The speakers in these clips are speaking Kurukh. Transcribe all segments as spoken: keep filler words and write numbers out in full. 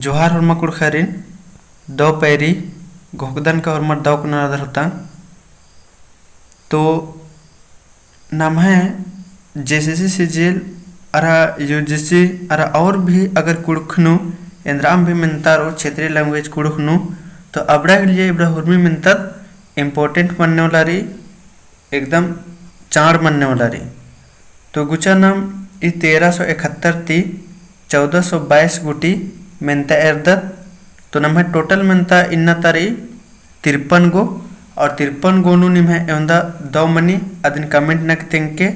जोहार होरमा कुँड़ुख़रिन, दव पैरी घोखदन का होरमर दव कुना रअदर होता। तो नम्है JSSC CGL अरा UGC अरा और भी अगर कुँड़ुख़ नू एन्दराम भी मेन्ता रओ क्षेत्रीय language कुँड़ुख़ नू, तो अबड़ा के लिए इबड़ा हुरमी मेन्तत important मन्ने वाला रई, एकदम चाड़ मन्ने वाला रई। तो गुचा नाम ई तेरह सौ इकहत्तर ती चौदह सौ बाईस गूटी मेन्ता एरदत। तो नम्है total मेन्ता इन्ना ता रई तिरपन गो, और तिरपन गो नू निम्है एवंदा दव मनी अदिन comment नना की तेंगके,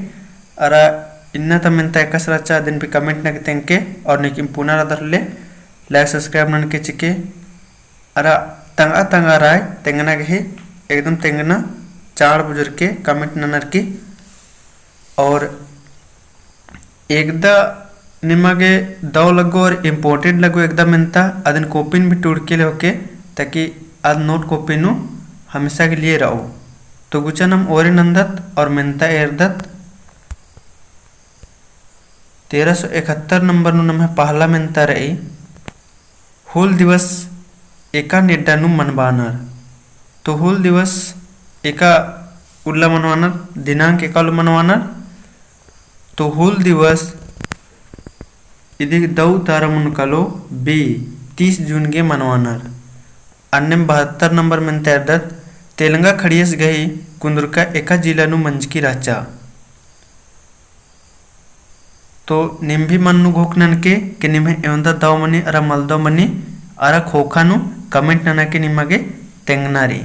अरा इन्ना ता मेन्ता एकासे रहचा अदिन भी comment नना की तेंगके, और नीकिम पुना रअदर होले like subscribe ननके चिके, अरा तंगआ तंगआ रई तेंगना गही एकदम तेंगना चाड़ बुजुर के comment ननर की। और एकदा निमा गे दव लग्गो और important लग्गो एकदा मेन्ता, अदिन copy भी टूड़के लेवके, ताकि अद note copy नू हमेशा के लिए रओ। तो गुचा नाम ओरे नन्दत और मेन्ता एरदत। तेरह सौ इकहत्तर नंबर नू नम्है पहला मेन्ता रई, हुल दिवस एका नेड्डा नू मनबानर। तो हुल दिवस एका उल्ला मनवानर, दिनांक एका उल्ला मनवानर। तो हुल दिवस इदी दव उतारा मुन कालो B, तीस जून गे मनवानर। अन्नेम बहत्तर नंबर मेन्ता एरदत, तेलंगा खड़ियस गही कुन्दुरका एका जिला नू मंजकी रहचा। तो नीम भी मन्नु घोख ननके कि निम्है एवंदा दव मनी अरा मलदव मनी अरा ख़ोख़ा नू comment नना के निमा गे तेंगना रई।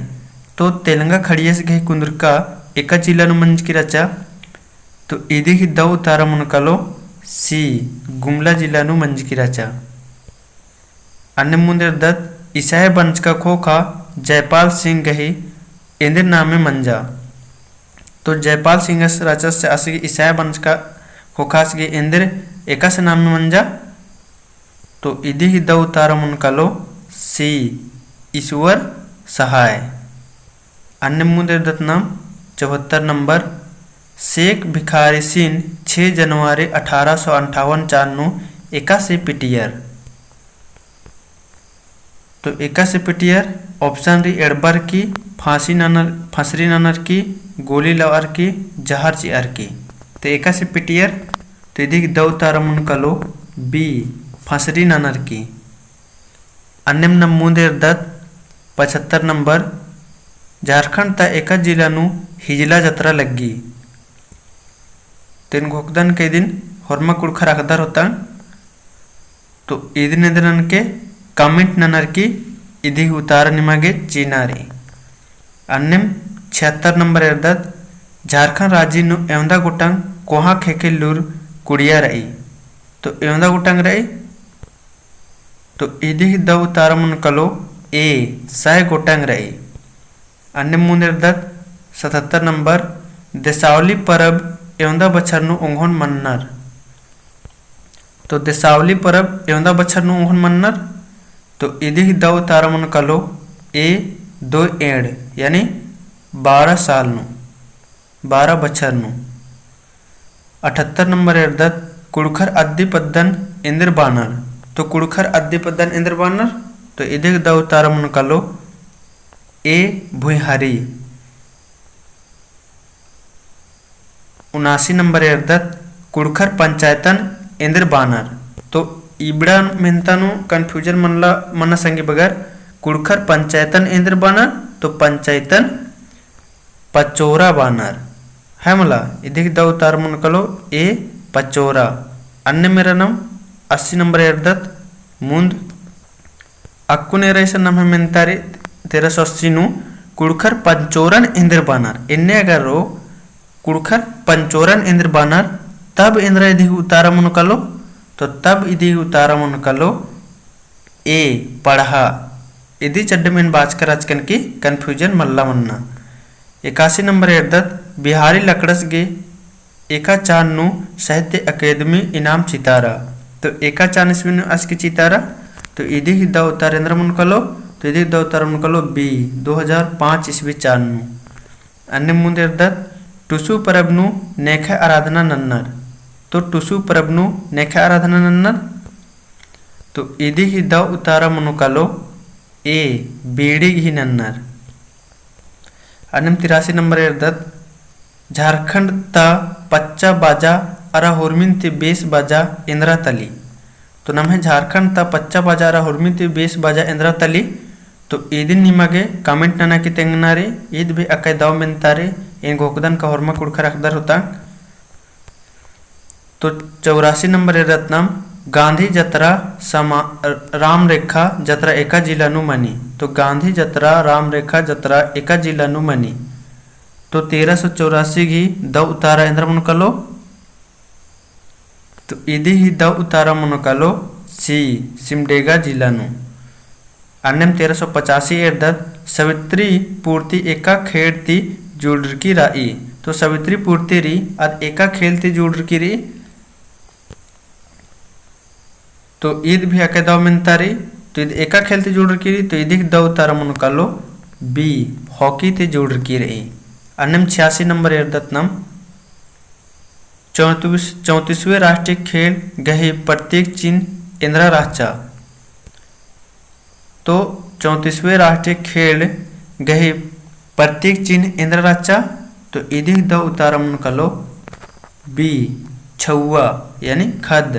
तो तेलंगा खड़ियस गही कुन्दुरका एका जिला नू मंजकी रहचा। तो इदी ही दव उतारा मुन कालो C, गुमला जिला नू मंजकी रहचा। अन्नेम मुन्द एरदत, इसाय बंचका ख़ोख़ा जयपाल सिंह गही एन्देर नामे मंजा। तो जयपाल सिंहस रहचस आस गही इसाय बंचका ख़ोख़ास गही एन्देर एकासे नामे मंजा। तो इदी ही दव उतारा मुन कालो C, ईश्वर सहाय। अन्नेम मुन्द एरदत नाम चौहत्तर नंबर, शेख भिखारीसिन छह जनवरी अठारह सौ अंठावन चान नू एकासे पिटियर। तो एकासे पिटियर option रई एड़बर की, फांसी ननर, फंसरी ननर की, गोली लवअर की, जहर चिअर की। तो एकासे पिटियर, तो इदी ही दव उतारा मुन कालो B, फंसरी ननर की। अन्नेम नाम मुन्द एरदत पचहत्तर नंबर, झारखंड ता एका जिला नू हिजला जतरा लग्गी। तेन घोखदन के इदिन होरमा कुँड़ुख़र अख़दर होतंग। तो इदिन एन्देर ननके comment ननर की इदी उतारा निमा गे चिअना रई। अन्नेम छिहत्तर नंबर एरदत, झारखंड राजी नू एवंदा गोटंग कोहाँ ख़ेख़ेल लूर कुड़िया रई। तो एवंदा गोटंग रई। तो इदी ही दव उतारा मुन कालो A, सय गोटंग रई। अन्नेम मुन्द एरदत सतहत्तर नंबर, देसावली परब एवंदा बछर नू ओंघोन मन्नर। तो देसावली परब एवंदा बछर नू ओंघोन मन्नर। तो इदी ही दव उतारा मुन कालो A, दो एंड़, यानी बारह साल नू, बारह बछर नू। अठहत्तर नंबर एरदत, कुँड़ुख़र अद्दी पद्दन एन्देर बानर। तो कुँड़ुख़र अद्दी पद्दन एन्देर बानर, तो इदी ही दव उतारा मुन कालो A, भुइँहरी। उनासी नंबर एरदत, कुँड़ुख़र पंचायतन एन्देर बानर। तो इबड़ा मेन्ता नू confusion मनला, मना संगी बगर, कुँड़ुख़र पंचायतन एन्देर बानर, तो पंचायतन पचोरा बानर। है मला, इदी ही दव उतारा मुन कालो A, पचोरा। अन्नेम एरा नाम अस्सी नंबर एरदत, मुन्द अक्कुन एरा इसन नम्है मेन्ता रई तेरह सौ अस्सी नू, कुँड़ुख़र पंचोरन एन्देर बानर। एन्ने अगर रओ, कुँड़ुख़र पंचोरन एन्देर बानर, तब एन्दरा इदी ही उतारा मुन कालो, तो तब इदी ही उतारा मुन कालो A, पड़हा। इदी चड्डम एन बाचका रहचकन की confusion मल्ला मन्ना। एकासी नंबर एरदत, बिहारी लकड़स गे एका चान नू साहित्य अकेदमी इनाम चितारा। तो एका चान ईस्वी नू आस गे चितारा, तो इदी ही दव उतारा एन्दरा मुन कालो, तो इदी ही दव उतारा मुन कालो B, दो हजार पाँच ईस्वी चान नू। अन्नेम मुन्द एरदत, टुसु परब नू नेखय आराधना नन्नर। तो टुसु परब नू नेखय आराधना नन्नर। तो इदी ही दव उतारा मनो कालो A, बीड़ी गही नन्नर। अन्नेम तिरासी नंबर एरदत, झारखंड ता पच्चा बाजा अरा हुरमिन ती बेस बाजा एन्दरा तली। तो नम्है झारखंड ता पच्चा बाजा अरा हुरमिन ती बेस बाजा एन्दरा तली। तो इदिन निमा गे comment नना की तेंगना रई, ईद भी अकय दव मेन्ता रई, एन घोखदन का होरमा कुँड़ुख़र अख़दर होता। तो चौरासी नंबर एरदत नाम, गांधी जतरा समा-, रामरेखा जतरा एका जिला नू मनी। तो गांधी जतरा, रामरेखा जतरा एका जिला नू मनी। तो तेरह सौ चौरासी गही दव उतारा एन्दरा मनो कालो। तो इदी ही दव उतारा मनो कालो C, सिमडेगा जिला नू। अन्नेम तेरह सौ पचासी एरदत, सवित्री पूर्ति एका खेड़ ती जुड़रकी रई। तो सवित्री पूर्ति रई, अद एका खेल ती जुड़रकी रई। तो ईद भी अकय दव मेन्ता रई, तो ईद एका खेल ती जुड़रकी रई, तो इदी ही दव उतारा मनो कालो B, hockey ती जुड़रकी रई। अन्नेम छियासी नंबर एरदत नाम, चौंतीस, चौंतीसवें राष्ट्रीय खेल गही प्रतीक चिन्ह एन्दरा रहचा। तो चौंतीसवें राष्ट्रीय खेल गही प्रतीक चिन्ह एन्दरा रहचा। तो इदी ही दव उतारा मनो कालो B, छउवा यानी खद्द।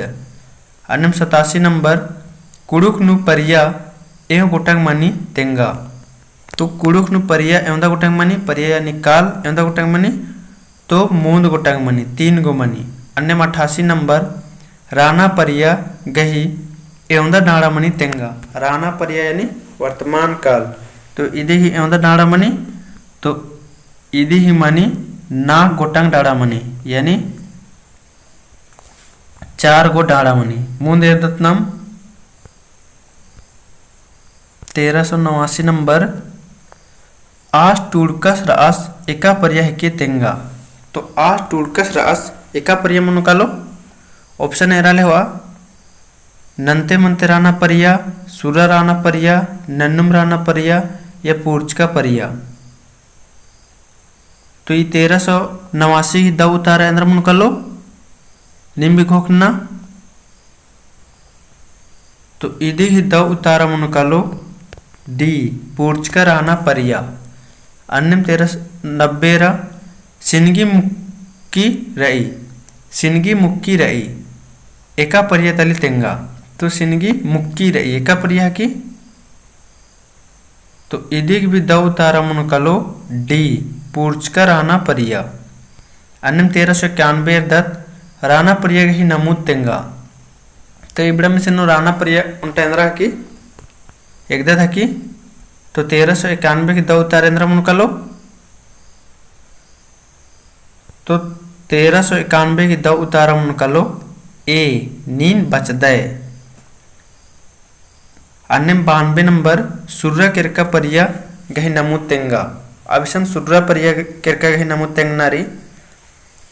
अन्नेम सतासी नंबर, कुँड़ुख़ नू परिया एव गोटंग मनी तेंगा। तो कुँड़ुख़ नू परिया एवंदा गोटंग मनी, परिया यानी काल एवंदा गोटंग मनी, तो मूंद गोटंग मनी, तीन गो मनी। अन्नेम अट्ठासी नंबर, राना परिया गही एवंदा डाँड़ा मनी तेंगा। राना परिया यानी वर्तमान काल। तो इदी ही एवंदा डाँड़ा मनी, तो इदी ही मनी नाग गोटंग डाँड़ा मनी, यानी चार गो डाँड़ा मनी। मूंद एरदत नाम तेरह सौ नवासी नंबर, आस टूड़कस रअस एका परिया हिके तेंगा। तो आस टूड़कस रअस एका परिया मनो कालो, option एरा ले होआ, नन्ते मन्ते राना परिया, सुर्रा राना परिया, नन्नुम राना परिया या पूर्चका परिया। तो ई तेरह सौ नवासी ही दव उतारा एन्दरा मनो कालो, नीम भी घोखना। तो इदी ही दव उतारा मनो कालो D, पूर्चका राना परिया। अन्नेम तेरह सौ नब्बे रा, सिनगी मुक्की रई, सिनगी मुक्की रई, एका परिया तली तेंगा। तो सिनगी मुक्की रई, एका परिया हिकी। तो इदी गही भी दव उतारा मनो कालो D, पूर्चका राना परिया। अन्नेम तेरह सौ इक्यानबे एरदत, राना परिया गही नमूद तेंगा। तो इबड़ा में से नू राना परिया ओन्टा एन्दरा हिकी, एकदा हिकी। तो तेरह सौ इक्यानबे गही दव उतारा एन्दरा मनो कालो। तो तेरह सौ इक्यानबे गही दव उतारा मनो कालो A, नीन बचदय। अन्नेम बानबे नंबर, सुर्रा केरका परिया गही नमूद तेंगा। अब इसन सुर्रा परिया केरका गही नमूद तेंगना रई।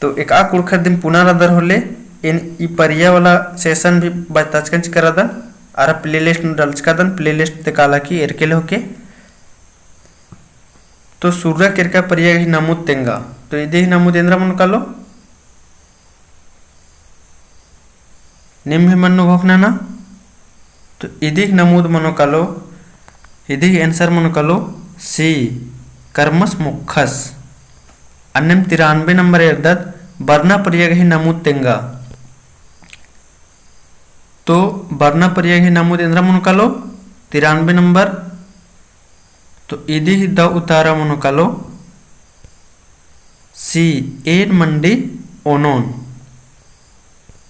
तो एकआ कुँड़ुख़र दिम पुना रअदर होले, एन ई परिया वाला session भी बचताचकन चिकरदन, अरा playlist नू डलचकादन, playlist ते काला की एरके ले होके। तो सुर्रा केरका परिया गही नमूद तेंगा। तो इदी ही नमूद एन्दरा मनो कालो? नीम भी मन्नु घोखना ना? तो इदी ही नमूद मनो कालो, इदी ही answer मनो कालो C, करमस मोख़स। अन्नेम तिरानबे नंबर एरदत, बरना परिया गही नमूद तेंगा। तो बरना परिया गही नमूद एन्दरा मनो कालो, तिरानबे नंबर। तो इदी ही दव उतारा मनो कालो C, एन मंडी ओनोन।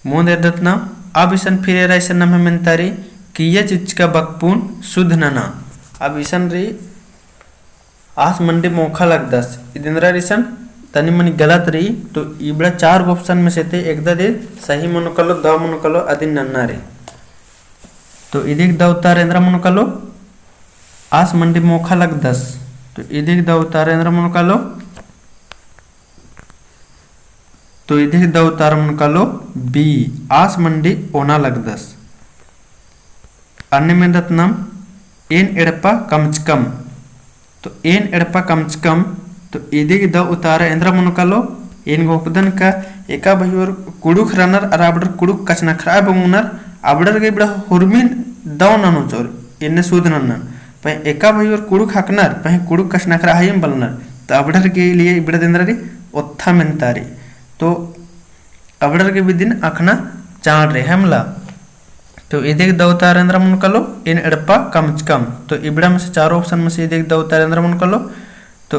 मुन्द एरदत ना, अब इसन फिर एरा इसन नम्है मेन्ता रई, किइय्या चिच्चका बकपुन सुध नना। अब इसन रई, आस मंडी मोख़ा लगदस। इद एन्दरा रई इसन, तनी मनी गलत रई, तो इबड़ा चार गो option में से ते एकदा दे सही मनो कालो, दव मनो कालो, अदिन नन्ना रई। तो इदी ही दव उतारा एन्दरा मनो कालो, आस मंडी मोख़ा लगदस। तो इदी ही दव उतारा एन्दरा मनो कालो, तो इदी ही दव उतारा मनो कालो B, आस मंडी ओना लगदस। अन्नेम एरदत नाम, एन एड़पा कमचकम। तो एन एड़पा कमचकम, तो इदी ही दव उतारा एन्दरा मनो कालो, एन घोखदन का एका बहियोर कुँड़ुख़ रअनर अरा अबड़र कुँड़ुख़ कछनखरआ बओनर, अबड़र गे इबड़ा हुरमिन दौ ननो चोर, एन्ने सुध नन्नन। पहें एका भइयोर कुँड़ुख़ हकनर, पहें कुँड़ुख़ कछनखरआ हइम बलनर। तो अबड़र गे लिए इबड़ा एन्दरा रई ओत्था मेन्ता रई। तो अबड़र गे बिदिन अख़ना चाड़ रई, है मला। तो इदिग दौ उतार एन्दरा मनो कालो, एन एड़पा कमचकम। तो इबड़ा में से चारों option में से इदिग दौ उतार एन्दरा मनो कालो। तो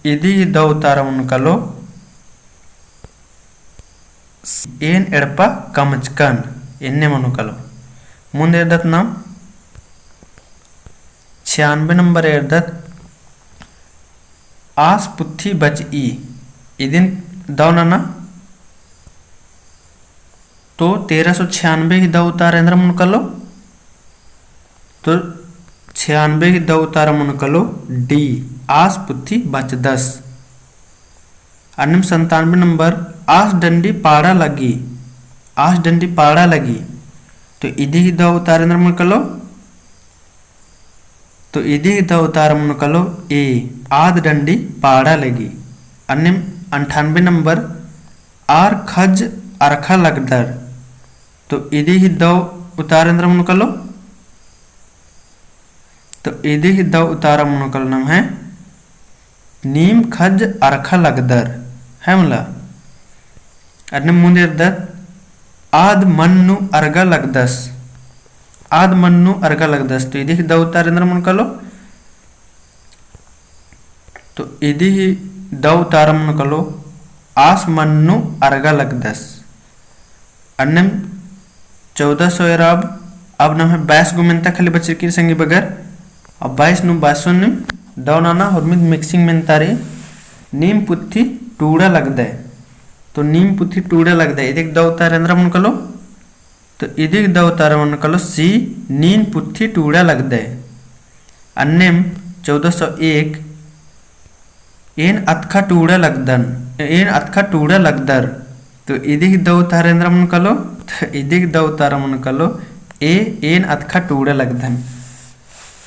इदिग दौ उतार मनो कालो, एन एड़पा कमचकन, एन्ने मनो कालो। मुन्द एरदत नाम छियानबे नंबर एरदत, आस पुथी बचई, इदिन दौ नना। तो तेरह सौ छियानबे ही दौ उतार एन्दरा मनो कालो। तो छियानबे ही दौ उतार मनो कालो D, आस पुथी बचदस। अन्नेम संतानबे नंबर, आस डंडी पाड़ा लगी, आस डंडी पाड़ा लगी। तो इदिग दौ उतार एन्दरा मनो कालो। तो इदिग दौ उतार मनो कालो A, आद डंडी पाड़ा लगी। अन्नेम अंठानबे नंबर, आर खज अरखा लगदर। तो इदिग दौ उतार एन्दरा मनो कालो। तो इदिग दौ उतार मनो कालो नम्है नीम खज अरखा लगदर, है मला। अन्नेम मुन्द एरदत, आद मन नू अरगा लगदस, आद मन नू अरगा लगदस। तो इदिग दौ उतार एन्दरा मनो कालो। तो इदिग दौ उतार मनो कालो, आस मन नू अरगा लगदस। अन्नेम चौदह सौ एरा अब, अब नम्है बाईस गो मेन्ता खाली बचरकी संगी बगर। अब बाईस नू बाईसों नीम दौ नना हुरमिन mixing मेन्ता रई, नीम पुथी टूड़ा लगदय। तो नीम पुथी टूड़ा लगदय, इदिग दौ उतार एन्दरा मनो कालो। तो इदिग दौ उतार मनो कालो C, नीम पुथी टूड़ा लगदय। अन्नेम चौदह सौ एक, एन अतखा टूड़ा लगदन, एन अतखा टूड़ा लगदर। तो इदिग दौ उतार एन्दरा मनो कालो, तो इदिग दौ उतार मनो कालो A, एन अतखा टूड़ा लगदन।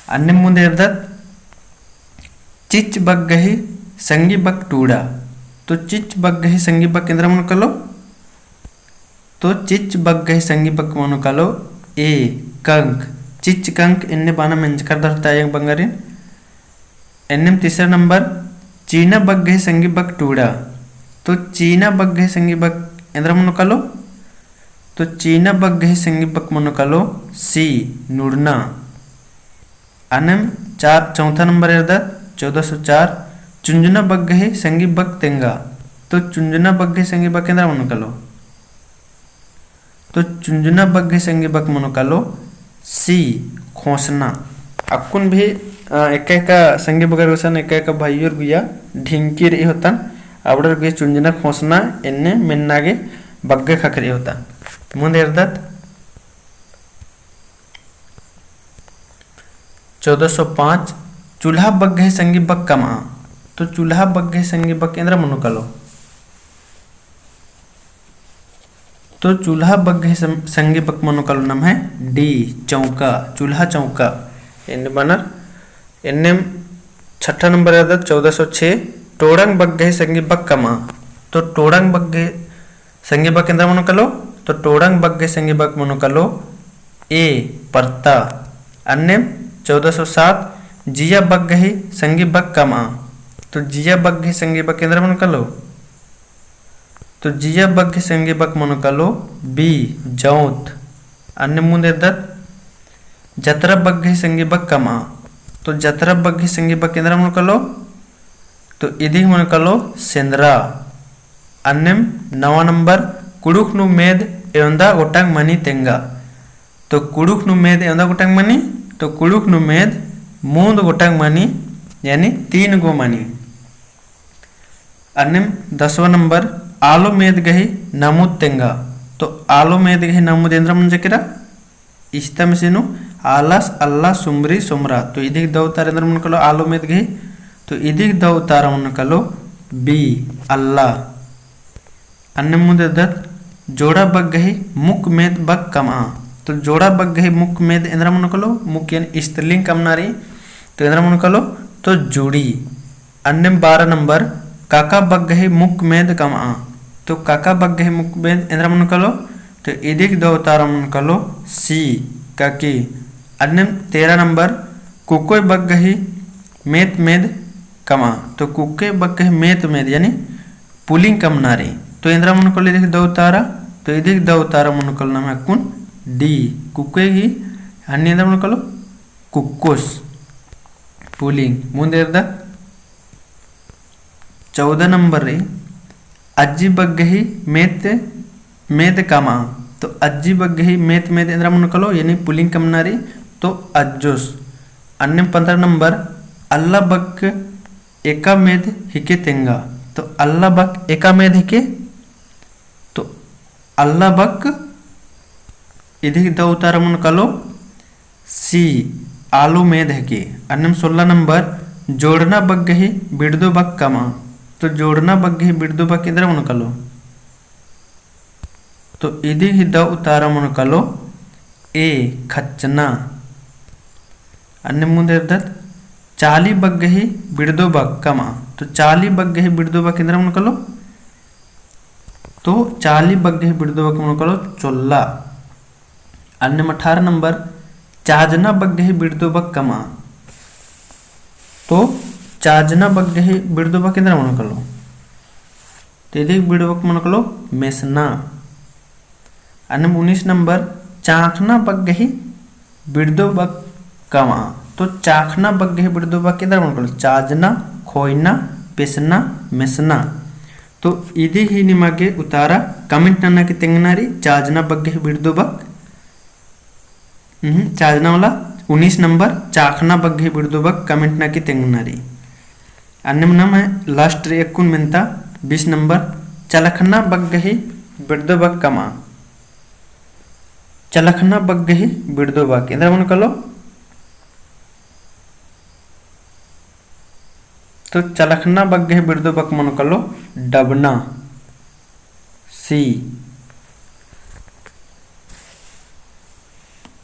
अन्नेम मुन्द एरदत, चिच्च बग्गही संगी बक टूड़ा। तो चिच्च बग्गही संगी बक एन्दरा मनो कालो। तो चिच्च बग्गही संगी बक मनो कालो A, कंक। चिच्च कंक एन्ने बअना मेंजकर दरता अयंग बंगारिन। एन्नेम तीसरा नंबर, चीना बग्गही संगी बक टूड़ा। तो चीना बग्गही संगी बक एन्दरा मनो कालो। तो चीना बग्गही संगी बक मनो कालो C, नुड़ना। अन्नेम चार, चौथा नंबर एरदत, चौदह सौ चार, चुंजुना बग्गही संगी बक तेंगा। तो चुंजुना बग्गही संगी बक एन्दरा मनो कालो। तो चुंजुना बग्गही संगी बक मनो कालो C, खोसना। अक्कुन भी, अ, एका एका संगी बगर गुसन, एका एका भइयोर गुइया ढिंकी रई होतन, अबड़र गुइया चुंजुना खोसना एन्ने मेन्ना गे बग्गे ख़क्खरई होतन। मुन्द एरदत, चौदह सौ पाँच, चूल्हा बग्गही संगी बक कमआ। तो चूल्हा बग्गही संगी बक एन्दरा मनो कालो। तो चूल्हा बग्गही सं-, संगी बक मनो कालो नम्है D, चौका, चूल्हा चौका। एन्ने बअनर, एन्नेम छठा नंबर एरदत चौदह सौ छे, टोड़ंग बग्गही संगी बक कमआ। तो टोड़ंग बग्गही संगी बक एन्दरा मनो कालो, तो टोड़ंग बग्गही संगी बक मनो कालो A, परता। अन्नेम चौदह सौ सात, जिया बग्गही संगी बक कमआ। तो जिया बग्गही संगी बक एन्दरा मनो कालो, तो जिया बग्गही संगी बक मनो कालो B, जौत। अन्नेम मुन्द एरदत, जतरा बग्गही संगी बक कमआ। तो जतरा बग्गही संगी बक एन्दरा मनो कालो, तो इदिग मनो कालो सेंदरा। अन्नेम नवा नंबर, कुँड़ुख़ नू मेद एवंदा गोटंग मनी तेंगा। तो कुँड़ुख़ नू मेद एवंदा गोटंग मनी, तो कुँड़ुख़ नू मेद मूंद गोटंग मनी, यानी तीन गो मनी। अन्नेम दसवा नंबर, आलो मेद गही नमुद तेंगा। तो आलो मेद गही नमुद एन्दरा मंजा केरा, इस्ता मिसिनु आलस, अल्ला, सुमरी, सोमरा। तो इदिग दौ उतारा एन्दरा मनो कालो आलो मेद गही। तो इदिग दौ उतारा मनो कालो B, अल्ला। अन्नेम मुन्द एरदत जोड़ा बग्गही मुक्क मेद बक कमआ। तो जोड़ा बग्गही मुक्क मेद एन्दरा मनो कालो, मुक्क यानी स्त्रीलिंग कमना रई। तो एन्दरा मनो कालो, तो जुड़ी। अन्नेम बारह नंबर, काका बग्गही मुक्क मेद कमआ। तो काका बग्गही मुक्क मेद एन्दरा मनो कालो, तो इदिक दौ उतारा मनो कालो C, ककी। अन्नेम तेरह नंबर, कुकोय बग्गही मेत मेद कमआ। तो कुकोय बग्गही मेत मेद यानी पुलिंग कमना रई। तो एन्दरा मनो कालो इदिक दौ उतारा, तो इदिक दौ उतारा मनो कालो नम्है अक्कुन D, कुकोय गही हन्नी एन्दरा मनो कालो कुक्कोस, पुलिंग। मुन्द एरदत चौदह नंबर रई, अज्जी बग्गही मेत मेद कमआ। तो अज्जी बग्गही मेत मेद एन्दरा मनो कालो यानी पुलिंग कमना रई, तो अज्जोस। अन्नेम पन्द्रह नंबर, अल्ला बक एका मेद हिके तेंगा। तो अल्ला बक एका मेद हिके, तो अल्ला बक इदिक दौ उतारा मनो कालो C, आलू मेद हिके। अन्नेम सोलह नंबर, जोड़ना बग्गही बिड़दो बक कमआ। तो जोड़ना बग्गही बिड़दो बक एन्दरा मनो कालो। तो इदिक दौ उतारा मनो कालो A, खच्चना। अन्नेम मुन्द एरदत चाली बग्गही बिड़दो बक कमआ। तो चाली बग्गही बिड़दो बक एन्दरा मनो कालो। तो चाली बग्गही बिड़दो बक मनो कालो चोल्ला। अन्नेम अठारह नंबर, चाजना बग्गही बिड़दो बक कमआ। तो चाजना बग्गही बिड़दो बक एन्दरा मनो कालो। तो इदिक बिड़दो बक मनो कालो मेसना। अन्नेम उन्नीस नंबर, चाखना बग्गही बिड़दो बक कमआ। तो चाखना बग्गही बिड़दो बक एन्दरा मनो कालो, चाजना, खोयना, पेसना, मेसना। तो इदिही निमा गे उतारा comment नना की तेंगना रई, चाजना बग्गही बिड़दो बक। हम्म, चाजना वाला उन्नीस नंबर, चाखना बग्गही बिड़दो बक comment नना की तेंगना रई। अन्नेम नम्है last रई अक्कुन मेन्ता बीस नंबर, चलखना बग्गही बिड़दो बक कमआ। चलखना बग्गही बिड़दो बक एन्दरा मनो कालो। तो चलखना बग्गही बिड़दो बक मनो कालो डबना, C।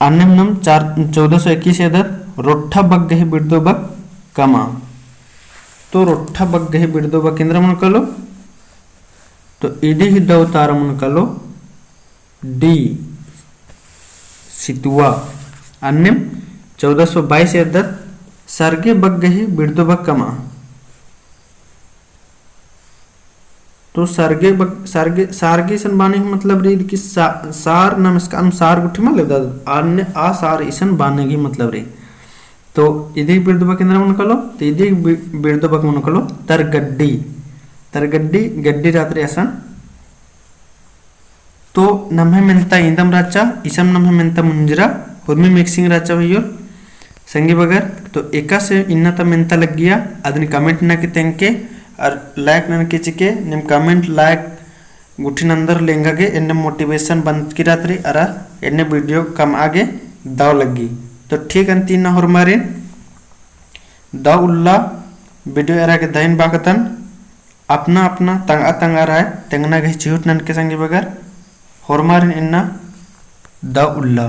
अन्नेम नम चार, चौदह सौ इक्कीस एरदत, रोट्ठा बग्गही बिड़दो बक कमआ। तो रोट्ठा बग्गही बिड़दो बक एन्दरा मनो कालो। तो इदिक दौ उतारा मनो कालो D, सितुआ। अन्नेम चौदह सौ बाईस एरदत, सरगे बग्गही बिड़दो बक कमआ। तो सरगे बग-, सरगे, सारगे इसन बाने गही मतलब रई कि सा-, सार नम एसका नम सार गुट्ठी मल लेवदत, अन्ने आ सार इसन बाने गही मतलब रई। तो इदिक बिड़दो बक एन्दरा मनो कालो, तो इदिक बि-, बिड़दो बक मनो कालो तरगड्डी। तरगड्डी, गड्डी रहत रई असन। तो नम्है मेन्ता इन्दम रहचा, इसम नम्है मेन्ता मुंजरा, हुरमी mixing रहचा भइयोर संगी बगर। तो एकासे इन्ना ता मेन्ता लग्गिया, अदिन comment नना की तेंगके, और like नना की चिके, नीम comment like गुट्ठिन अंदर लेंगा गे, एन्ने motivation बनकी रहत रई, अरा एन्ने video कमआ गे दव लग्गी। तो ठीक अन्ती इन्ना होरमारिन दव उल्ला video एरा गे दइन बाकतन। अपना अपना तंगआ तंगआ रअय, तेंगना गही चिहुट ननके संगी बगर, होरमारिन इन्ना दव उल्ला।